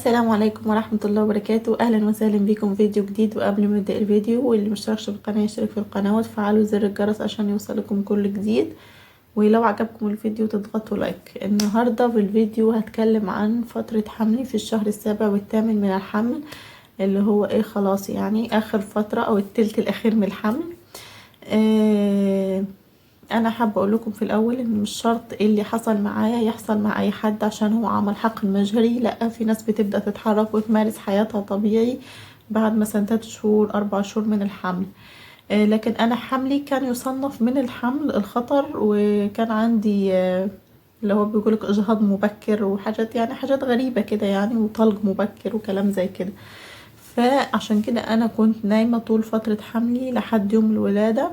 السلام عليكم ورحمة الله وبركاته. أهلا وسهلا بكم في فيديو جديد. وقبل ما نبدأ الفيديو، واللي مشتركش في القناة يشترك في القناة وتفعلوا زر الجرس عشان يوصلكم كل جديد، ولو عجبكم الفيديو تضغطوا like. النهاردة في الفيديو هتكلم عن فترة حملي في الشهر السابع والثامن من الحمل، اللي هو ايه خلاص يعني اخر فترة او التلت الاخير من الحمل. انا حابة اقول لكم في الاول ان مش شرط اللي حصل معايا يحصل مع اي حد عشان هو عمل حقن مجهري، لا، في ناس بتبدا تتحرك وتمارس حياتها طبيعي بعد مثلا 3 شهور 4 شهور من الحمل. لكن انا حملي كان يصنف من الحمل الخطر، وكان عندي اللي هو بيقولك اجهاض مبكر وحاجات، يعني حاجات غريبة كده يعني، وطلق مبكر وكلام زي كده. فعشان كده انا كنت نايمة طول فترة حملي لحد يوم الولادة.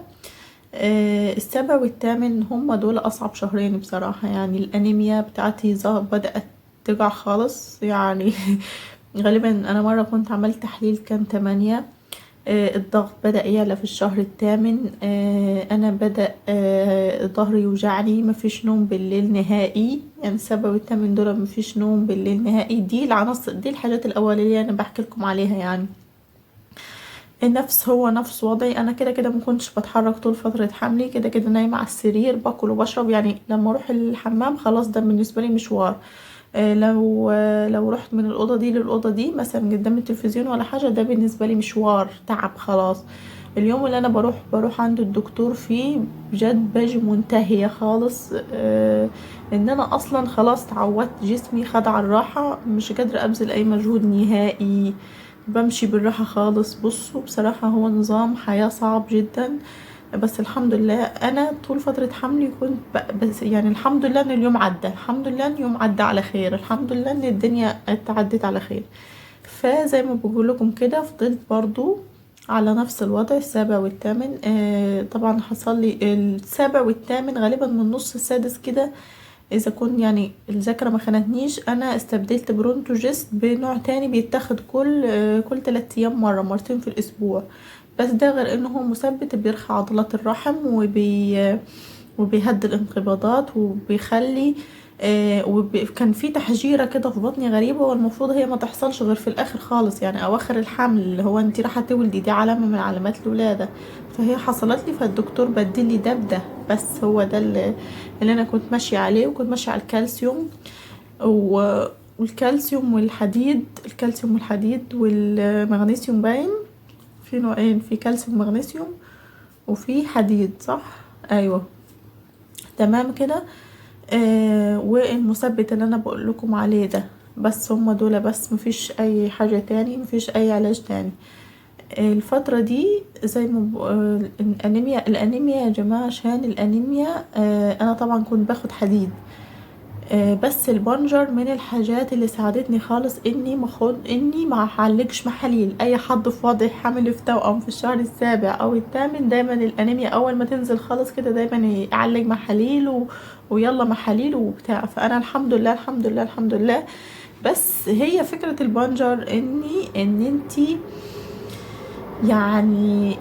السابع والثامن هم دول أصعب شهرين بصراحة، يعني الأنيميا بتاعتي بدأت تقع خالص يعني. غالبا أنا مرة كنت عملت تحليل كان 8. الضغط بدأ يعلى في الشهر الثامن. أنا بدأ ظهري يوجعني، مفيش نوم بالليل نهائي، يعني السابع والثامن دول مفيش نوم بالليل نهائي. دي العناصر، دي الحاجات الأولية أنا بحكي لكم عليها يعني. النفس هو نفس وضعي، انا كده كده ما كنتش بتحرك طول فترة حملي، كده كده نايمة على السرير باكل وبشرب، يعني لما اروح الحمام خلاص ده بالنسبة لي مشوار. لو رحت من الأوضة دي للأوضة دي مثلا قدام التلفزيون ولا حاجة، ده بالنسبة لي مشوار تعب خلاص. اليوم اللي انا بروح عند الدكتور فيه بجد باجي منتهية خالص. ان انا اصلا خلاص تعودت، جسمي خد على الراحة، مش قادرة ابذل اي مجهود نهائي، بمشي بالراحة خالص. بصوا بصراحة هو نظام حياة صعب جدا، بس الحمد لله انا طول فترة حملي كنت بس يعني الحمد لله ان اليوم عدى، الحمد لله ان اليوم عدى على خير، الحمد لله ان الدنيا اتعدت على خير. فزي ما بقول لكم كده فضلت برضو على نفس الوضع السابع والثامن. طبعا حصل لي السابع والثامن غالبا من نص السادس كده، اذا كنت يعني الذاكرة ما خانتنيش، انا استبدلت برونتوجيست بنوع تاني بيتاخد كل 3 ايام مرة، مرتين في الاسبوع، بس ده غير انه هو مثبت بيرخي عضلات الرحم وبيهدي الانقباضات وبيخلي، كان في تحجيرة كده في بطني غريبة، والمفروض هي ما تحصلش غير في الاخر خالص، يعني اواخر الحمل اللي هو انتي رايحة تولدي، دي علامة من علامات الولادة، فهي حصلت لي، فالدكتور بدل لي ده بده، بس هو ده اللي انا كنت ماشية عليه. وكنت ماشية على الكالسيوم والكالسيوم والحديد، الكالسيوم والحديد والمغنيسيوم، باين في نوعين، في كالسيوم ومغنيسيوم وفي حديد، صح؟ ايوه تمام كده. والمثبت اللي انا بقول لكم عليه ده، بس هم دول بس، مفيش اي حاجة تاني، مفيش اي علاج تاني. الفترة دي زي ما الانيميا يا جماعة، عشان الانيميا، انا طبعا كنت باخد حديد، بس البنجر من الحاجات اللي ساعدتني خالص اني ما اعالجش محاليل. اي حد في وضع حمل في توأم في الشهر السابع او الثامن، دايما الانيميا اول ما تنزل خالص كده دايما يعالج محاليل ويلا محاليل وبتاع. فانا الحمد لله الحمد لله الحمد لله. بس هي فكرة البنجر ان انتي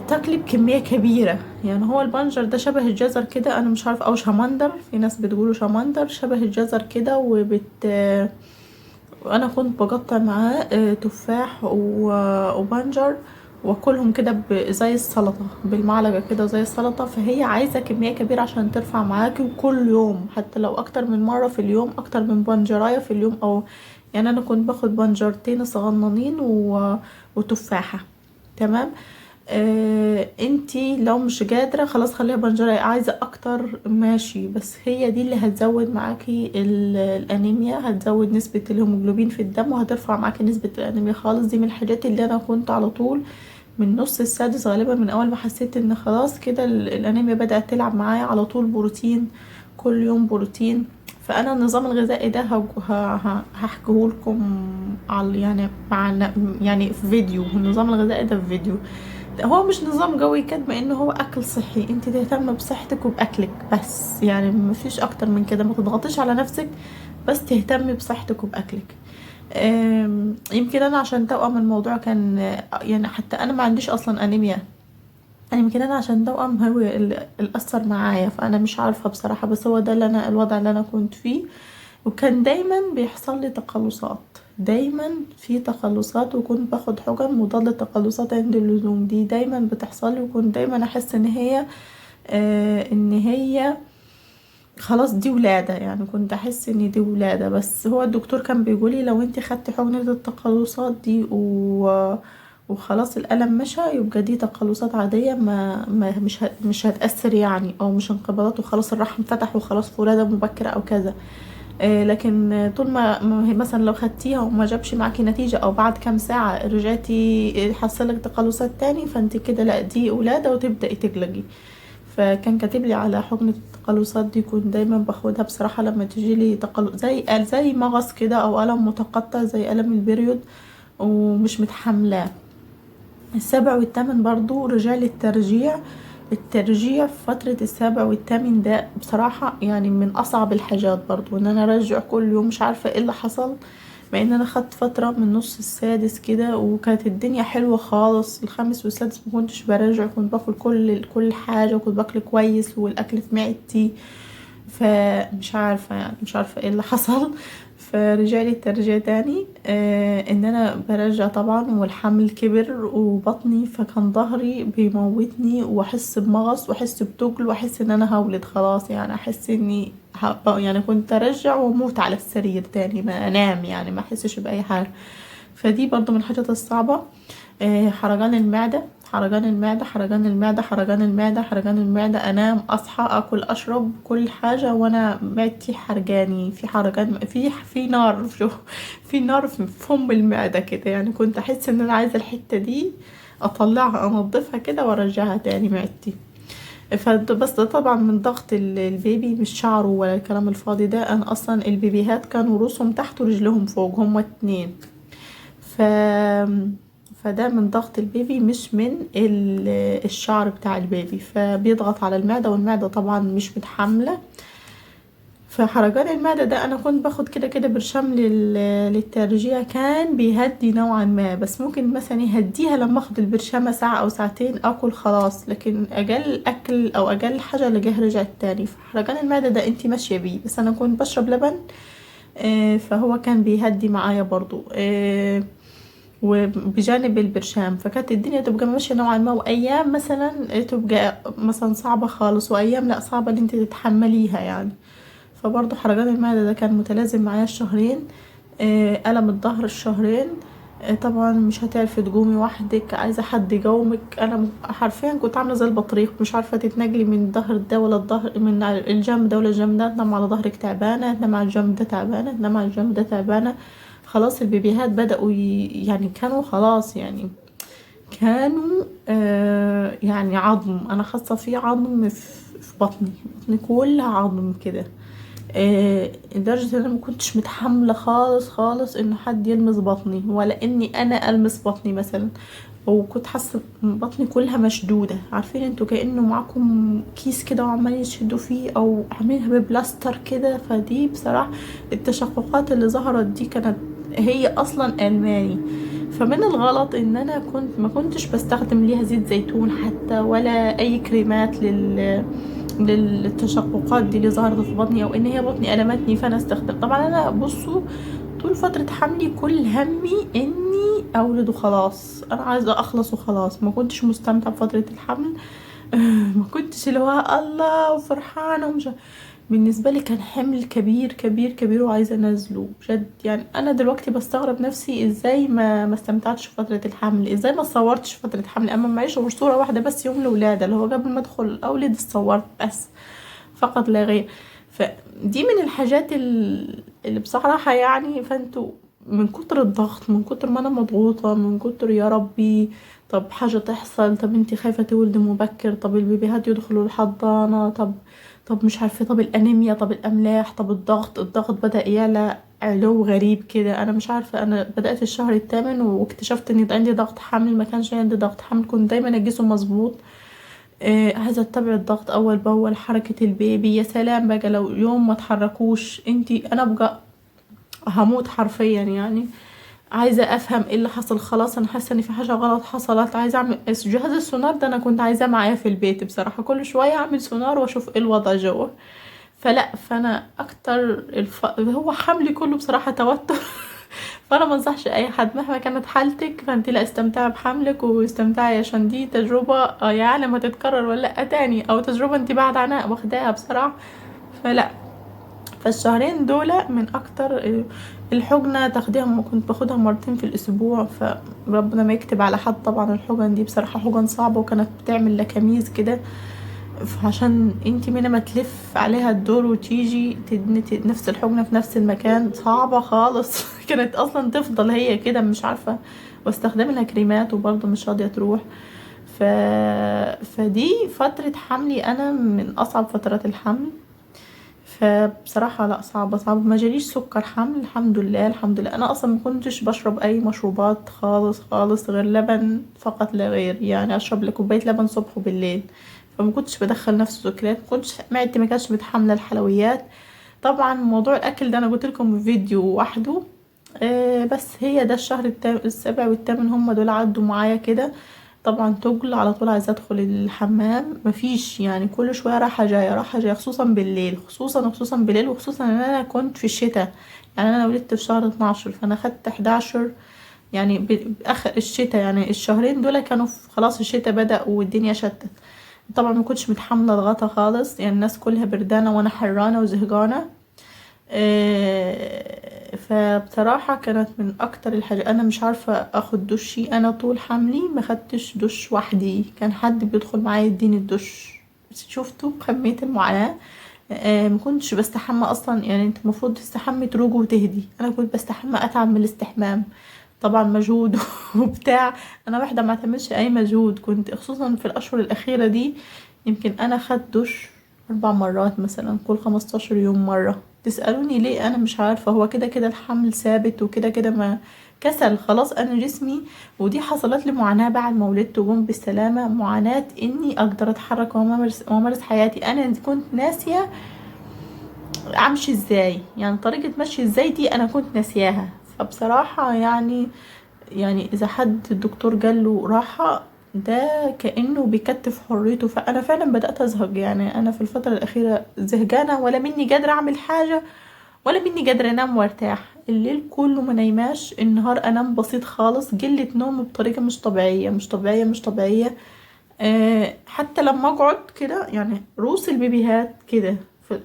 تاكلي بكمية كبيرة، يعني هو البنجر ده شبه الجزر كده، انا مش عارفة، او شمندر، في ناس بتقوله شمندر، شبه الجزر كده، وانا كنت بقطع معاه، تفاح وبنجر، واكلهم كده زي السلطة بالمعلقة كده زي السلطة. فهي عايزة كمية كبيرة عشان ترفع معاكي، وكل يوم حتى لو اكتر من مرة في اليوم، اكتر من بنجراية في اليوم، او يعني انا كنت باخد بنجرتين صغننين وتفاحة، تمام. انتي لو مش قادرة خلاص خليها بنجرة، عايزة اكتر ماشي، بس هي دي اللي هتزود معاكي الانيميا، هتزود نسبة الهيموجلوبين في الدم، وهترفع معاكي نسبة الانيميا خالص. دي من الحاجات اللي انا كنت على طول من نص السادس غالبا، من اول ما حسيت ان خلاص كده الانيميا بدأت تلعب معايا، على طول بروتين كل يوم بروتين. فانا النظام الغذائي ده هحكيه لكم على يعني مع يعني في فيديو، النظام الغذائي ده في فيديو. هو مش نظام قوي كده، بما انه هو اكل صحي، انت تهتم بصحتك وباكلك بس، يعني مفيش اكتر من كده، ما تضغطيش على نفسك، بس تهتمي بصحتك وباكلك. يمكن انا عشان توأم الموضوع كان، يعني حتى انا ما عنديش اصلا انيميا، يعني يمكن انا عشان توأم هو اللي اثر معايا، فانا مش عارفه بصراحه، بس هو ده اللي انا الوضع اللي انا كنت فيه. وكان دايما بيحصل لي تقلصات، دايما في تقلصات، وكنت باخد حقن مضاد للتقلصات عند اللزوم، دي دايما بتحصل لي، وكنت دايما احس ان هي ان هي خلاص دي ولادة، يعني كنت احس ان دي ولادة. بس هو الدكتور كان بيقولي لو انت خدتي حقنة التقلصات دي وخلاص الألم مشى يبقى دي تقلصات عادية، ما مش هتأثر يعني، او مش انقباضات وخلاص الرحم فتح وخلاص في ولادة مبكرة او كذا. لكن طول ما مثلا لو خدتيها وما جابش معاكي نتيجة، او بعد كام ساعة رجعتي حصلك تقلصات تاني، فانت كده لا دي ولادة وتبدأي تقلقي. فكان كاتب لي على حقنة التقلصات دي، كنت دايما باخدها بصراحة لما تجي لي زي مغص كده او ألم متقطع زي ألم ال period ومش متحملاه. السابع والثامن برضو رجع لي الترجيع. الترجيع في فترة السابع والثامن ده بصراحة يعني من أصعب الحاجات برضو، إن أنا أرجع كل يوم مش عارفة إيه اللي حصل، مع إن أنا خدت فترة من نص السادس كده وكانت الدنيا حلوة خالص. الخامس والسادس ما كنتش برجع، كنت باكل كل حاجة، وكنت باكل كويس والأكل في معدتي، فمش عارفة يعني مش عارفة إيه اللي حصل. فرجع لي الترجيع تاني، ان انا برجع طبعا، والحمل كبر وبطني، فكان ظهري بيموتني، واحس بمغص واحس بتقل واحس ان انا هولد خلاص، يعني احس اني يعني كنت ارجع واموت على السرير تاني، ما انام يعني ما احسش باي حاجة. فدي برضو من الحاجات الصعبة. حرقان المعدة، حرقان المعدة، حرقان المعدة، حرقان المعدة، حرقان المعدة، انام اصحى اكل اشرب كل حاجة وانا معدتي حرقاني، في حرقان، في نار، في نار في فم المعدة كده، يعني كنت احس ان انا عايزة الحتة دي اطلعها انظفها كده وارجعها تاني معدتي. بس ده طبعا من ضغط البيبي، مش شعره ولا الكلام الفاضي ده. انا اصلا البيبيهات كانوا رؤوسهم تحت ورجلهم فوق، هما اتنين، فده من ضغط البيبي مش من الشعر بتاع البيبي، فبيضغط على المعدة، والمعدة طبعا مش متحملة. فحرقان المعدة ده انا كنت باخد كده كده برشام للترجيع، كان بيهدي نوعا ما، بس ممكن مثلا يهديها لما اخد البرشامة ساعة او ساعتين اكل خلاص، لكن اجل اكل او اجل حاجة اللي جه رجعت تاني. فحرقان المعدة ده انتي ماشية بيه، بس انا كنت بشرب لبن، فهو كان بيهدي معايا برضو، وبجانب البرشام، فكانت الدنيا تبقى ماشية نوعا ما. وايام مثلا تبقى مثلا صعبة خالص، وايام لا صعبة ان انت تتحمليها يعني. فبرضو حرقان المعدة ده كان متلازم معايا الشهرين. ألم الظهر الشهرين، طبعا مش هتعرفي تقومي وحدك، عايزة حد يقومك. انا حرفيا كنت عاملة زي البطريق، مش عارفة تتنقلي من الظهر ده ولا الظهر، من الجنب ده ولا الجنب ده، تنام على ظهرك تعبانة، تنام على الجنب ده تعبانة، تنام على الجنب ده تعبانة. خلاص البيبيهات بدأوا يعني كانوا خلاص يعني كانوا يعني عظم، انا حاسة في عظم في بطني، بطني كلها عظم كده، لدرجة ان انا ما كنتش متحملة خالص خالص انه حد يلمس بطني، ولا اني انا المس بطني مثلا، وكنت حاسة بطني كلها مشدودة، عارفين انتوا كأنه معاكم كيس كده وعمالين يشدوا فيه او عاملينها ببلاستر كده. فدي بصراحة التشققات اللي ظهرت دي كانت هي اصلا الماني. فمن الغلط ان انا ما كنتش بستخدم ليها زيت زيتون حتى ولا اي كريمات للتشققات دي اللي ظهرت في بطني، او ان هي بطني المتني فانا استخدم. طبعا انا بصوا طول فترة حملي كل همي اني اولد وخلاص، انا عايزة اخلص وخلاص، ما كنتش مستمتعة بفترة الحمل ما كنتش اللي هو الله وفرحانة ومش بالنسبة لي كان حمل كبير كبير كبير وعايزة انزله بجد. يعني انا دلوقتي بستغرب نفسي ازاي ما استمتعتش في فترة الحمل، ازاي ما صورتش في فترة الحمل، اما معيش غير صورة واحدة بس يوم الولادة اللي هو قبل ما ادخل اولد اتصورت بس فقط لا غير. فدي من الحاجات اللي بصراحة يعني، فانتوا من كتر الضغط، من كتر ما انا مضغوطة، من كتر يا ربي طب حاجة تحصل، طب انتي خايفة تولدي مبكر، طب البيبيهات يدخلوا الحضانة، طب مش عارفة، طب الأنيميا، طب الأملاح، طب الضغط، الضغط بدأ يعلى علو غريب كده، أنا مش عارفة. أنا بدأت الشهر الثامن واكتشفت إن عندي ضغط حمل، ما كانش عندي ضغط حمل، كنت دايما أجسه مظبوط. عايزة أتبع الضغط أول بأول، حركة البيبي يا سلام بقى لو يوم ما تحركوش انتي، أنا بقى هموت حرفيا يعني. عايزة أفهم إيه اللي حصل، خلاص أنا حاسة إن في حاجة غلط حصلت، عايزة أعمل جهاز السونار ده، أنا كنت عايزاه معايا في البيت بصراحة، كل شوية أعمل سونار وأشوف إيه الوضع جوه. فلا، فأنا أكتر هو حملي كله بصراحة توتر فانا ما انصحش اي حد مهما كانت حالتك، فانت لا استمتعي بحملك واستمتعي، عشان دي تجربة يا عالم هتتكرر ولا لا تاني، او تجربة انت بعد عنها واخداها بصراحة. فلا، فالشهرين دول من اكتر الحجنة تاخديها، كنت باخدها مرتين في الاسبوع، فربنا ما يكتب على حد طبعا. الحجن دي بصراحة حجن صعبة، وكانت بتعمل لكميز كده، فعشان انتي من ما تلف عليها الدور وتيجي نفس الحجنة في نفس المكان صعبة خالص. كانت اصلا تفضل هي كده مش عارفة، واستخدم لها كريمات وبرضه مش راضية تروح. فدي فترة حملي انا من اصعب فترات الحمل. فبصراحة لا، صعبة صعبة. ما جاليش سكر حمل الحمد لله، الحمد لله. انا اصلا ما كنتش بشرب اي مشروبات خالص خالص غير لبن فقط لا غير، يعني اشرب لكوباية لبن صبح وبالليل، فما كنتش بدخل نفسي سكريات، ما كنتش معدتي ما كانتش متحملة الحلويات. طبعا موضوع الاكل ده انا قلت لكم في فيديو وحده. بس هي ده الشهر السابع والثامن هم دول عدوا معايا كده. طبعا تجل على طول عايزه ادخل الحمام، مفيش يعني، كل شوية رايحة جاية رايحة جاية، خصوصا بالليل، خصوصا بالليل، وخصوصا ان انا كنت في الشتاء. يعني انا ولدت في شهر 12، فانا خدت 11 يعني باخر الشتاء، يعني الشهرين دول كانوا خلاص الشتاء بدأ والدنيا شتت. طبعا ما كنتش متحملة الغطا خالص، يعني الناس كلها بردانه وانا حرانه وزهقانه. فبصراحة كانت من أكتر الحاجات، أنا مش عارفة أخد دشي، أنا طول حملي ما خدتش دش وحدي، كان حد بيدخل معايا يديني الدش. شفتوا كمية المعاناة؟ ما كنتش بستحمى أصلا، يعني أنت المفروض تستحمي تروج وتهدي، أنا كنت بستحمى أتعب من الاستحمام، طبعا مجهود وبتاع. أنا واحدة ما اعتمدش أي مجهود، كنت خصوصا في الأشهر الأخيرة دي يمكن أنا خدت دش 4 مرات مثلا، كل 15 يوم مرة. تسألوني ليه؟ أنا مش عارفة، هو كده كده الحمل ثابت وكده كده ما كسل خلاص أنا جسمي. ودي حصلت لي معاناة بعد ما ولدت وجم بالسلامة، معاناة إني أقدر أتحرك وأمارس حياتي. أنا كنت ناسية أمشي إزاي، يعني طريقة مشي إزاي دي أنا كنت ناسياها. فبصراحة يعني إذا حد الدكتور قال له راحة ده كأنه بيكتف حريته. فأنا فعلا بدأت أزهق، يعني أنا في الفترة الأخيرة زهقانة، ولا مني قادرة أعمل حاجة، ولا مني قادرة أنام وارتاح. الليل كله ما نايماش، النهار أنام بسيط خالص، قلة نوم بطريقة مش طبيعية مش طبيعية مش طبيعية. حتى لما أقعد كده يعني روس البيبيهات كده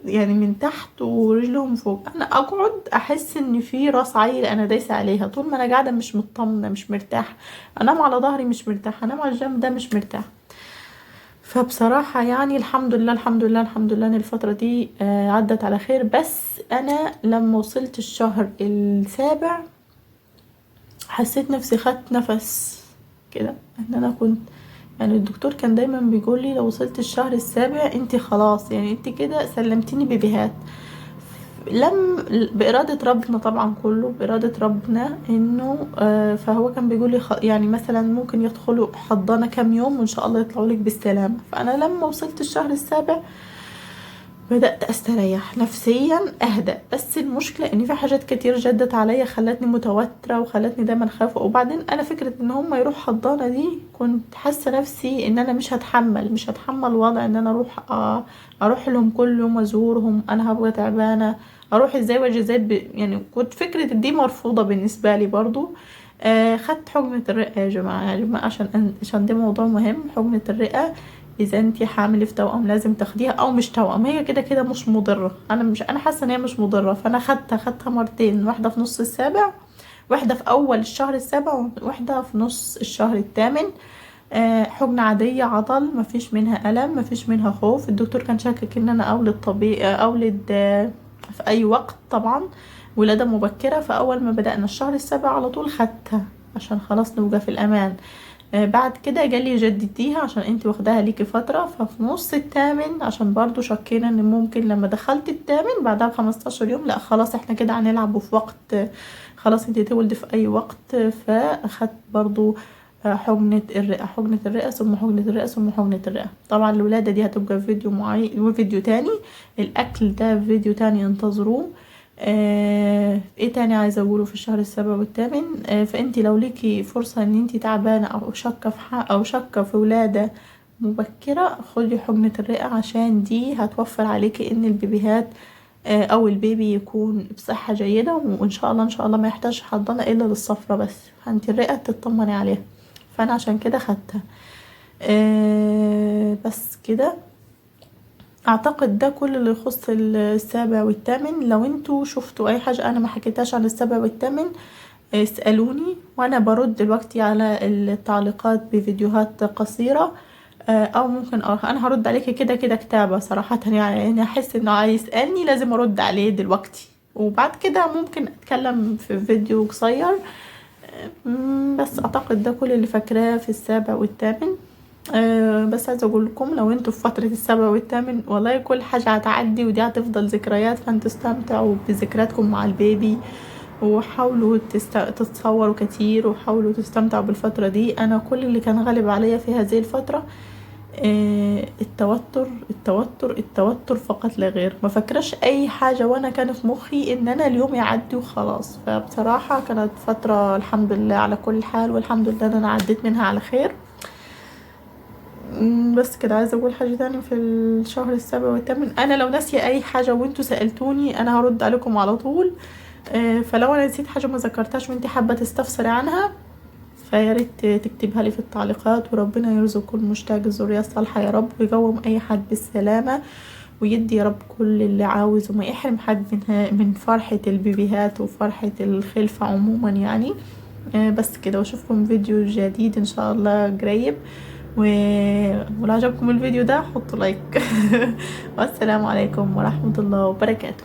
يعني من تحت ورجلهم فوق، أنا أقعد أحس إن في راس عيل أنا دايسة عليها. طول ما أنا قاعدة مش مطمنة مش مرتاحة، أنام على ظهري مش مرتاحة، أنام على الجنب ده مش مرتاحة. فبصراحة يعني الحمد لله الحمد لله الحمد لله ان الفترة دي عدت على خير. بس انا لما وصلت الشهر السابع حسيت نفسي خدت نفس كده، ان انا كنت يعني الدكتور كان دايما بيقول لي لو وصلت الشهر السابع انت خلاص، يعني انت كده سلمتيني بيبيهات. لم بإرادة ربنا طبعا، كله بإرادة ربنا انه فهو كان بيقول لي يعني مثلا ممكن يدخلوا حضانة كام يوم وان شاء الله يطلعوا لك بالسلامة. فانا لما وصلت الشهر السابع بدأت استريح نفسيا اهدى، بس المشكلة ان في حاجات كتير جدت عليا خلتني متوترة وخلتني دايما خايفة. وبعدين انا فكرة ان هم يروحوا حضانة دي كنت حاسة نفسي ان انا مش هتحمل وضع ان انا اروح لهم كل يوم ازورهم، انا هبقى تعبانة، اروح ازاي واجي ازاي، يعني كنت فكرة دي مرفوضة بالنسبة لي برضو. خدت حقنة الرئة يا جماعة، يا جماعة عشان ده موضوع مهم. حقنة الرئة اذا انتي حامل في توأم لازم تاخديها، او مش توأم هي كده كده مش مضرة، انا حاسة ان هي مش مضرة، فانا خدتها مرتين، واحدة في نص السابع، واحدة في اول الشهر السابع، وواحدة في نص الشهر الثامن. حقنة عادية عضل، مفيش منها ألم، مفيش منها خوف. الدكتور كان شاكك ان انا اولد طبيعي، اولد في اي وقت، طبعا ولادة مبكرة، فاول ما بدأنا الشهر السابع على طول خدتها عشان خلاص نبقى في الامان. بعد كده جالي جدديها عشان انت واخداها ليكي فترة، ففي نص الثامن عشان برضو شكينا ان ممكن لما دخلت الثامن بعدها ب15 يوم لا خلاص احنا كده هنلعب في وقت، خلاص انت تولدي في اي وقت، فاخدت برضو حقنة الرئة، حقنة الرئة ثم حقنة الرئة ثم حقنة الرئة. طبعا الولادة دي هتبقى فيديو معين وفيديو تاني، الاكل ده فيديو تاني انتظروه. ايه تاني عايزه اقوله في الشهر السابع والثامن؟ فانتي لو ليكي فرصة ان انتي تعبانة او شاكه في حق او شاكه في ولاده مبكرة، خدي حقنه الرئة عشان دي هتوفر عليكي ان البيبيهات او البيبي يكون بصحة جيدة، وان شاء الله ان شاء الله ما يحتاجش حضانة الا للصفرة بس، فانت الرئة تطمني عليها. فانا عشان كده خدتها. بس كده اعتقد ده كل اللي يخص السابع والثامن. لو انتوا شفتوا اي حاجة انا ما حكيتهاش عن السابع والثامن اسألوني، وانا برد دلوقتي على التعليقات بفيديوهات قصيرة، او ممكن انا هرد عليكي كده كده كتابة صراحة، يعني احس انه عايز يسألني لازم ارد عليه دلوقتي، وبعد كده ممكن اتكلم في فيديو قصير. بس اعتقد ده كل اللي فاكراه في السابع والثامن. بس عايزه اقول لكم لو انتوا في فترة السابع والثامن والله كل حاجة هتعدي ودي هتفضل ذكريات، فانتوا استمتعوا بذكرياتكم مع البيبي، وحاولوا تتصوروا كتير، وحاولوا تستمتعوا بالفترة دي. انا كل اللي كان غالب عليا في هذه الفترة التوتر التوتر التوتر فقط لا غير، ما فكرش اي حاجة، وانا كان في مخي ان انا اليوم يعدي وخلاص. فبصراحة كانت فترة الحمد لله على كل حال، والحمد لله ان انا عديت منها على خير. بس كده. عايزه اقول حاجة تاني في الشهر السابع والثامن، انا لو ناسيه اي حاجة وانتوا سالتوني انا هرد عليكم على طول، فلو انا نسيت حاجة ما ذكرتهاش وانتي حابة تستفسري عنها فيا ريت تكتبها لي في التعليقات. وربنا يرزق كل مشتاق الذرية الصالحة يا رب، ويقوم اي حد بالسلامة، ويدي يا رب كل اللي عاوز، وما يحرم حد من فرحه البيبيهات وفرحه الخلفة عموما يعني. بس كده، واشوفكم فيديو جديد ان شاء الله قريب. ولو عجبكم الفيديو ده حطوا لايك. والسلام عليكم ورحمة الله وبركاته.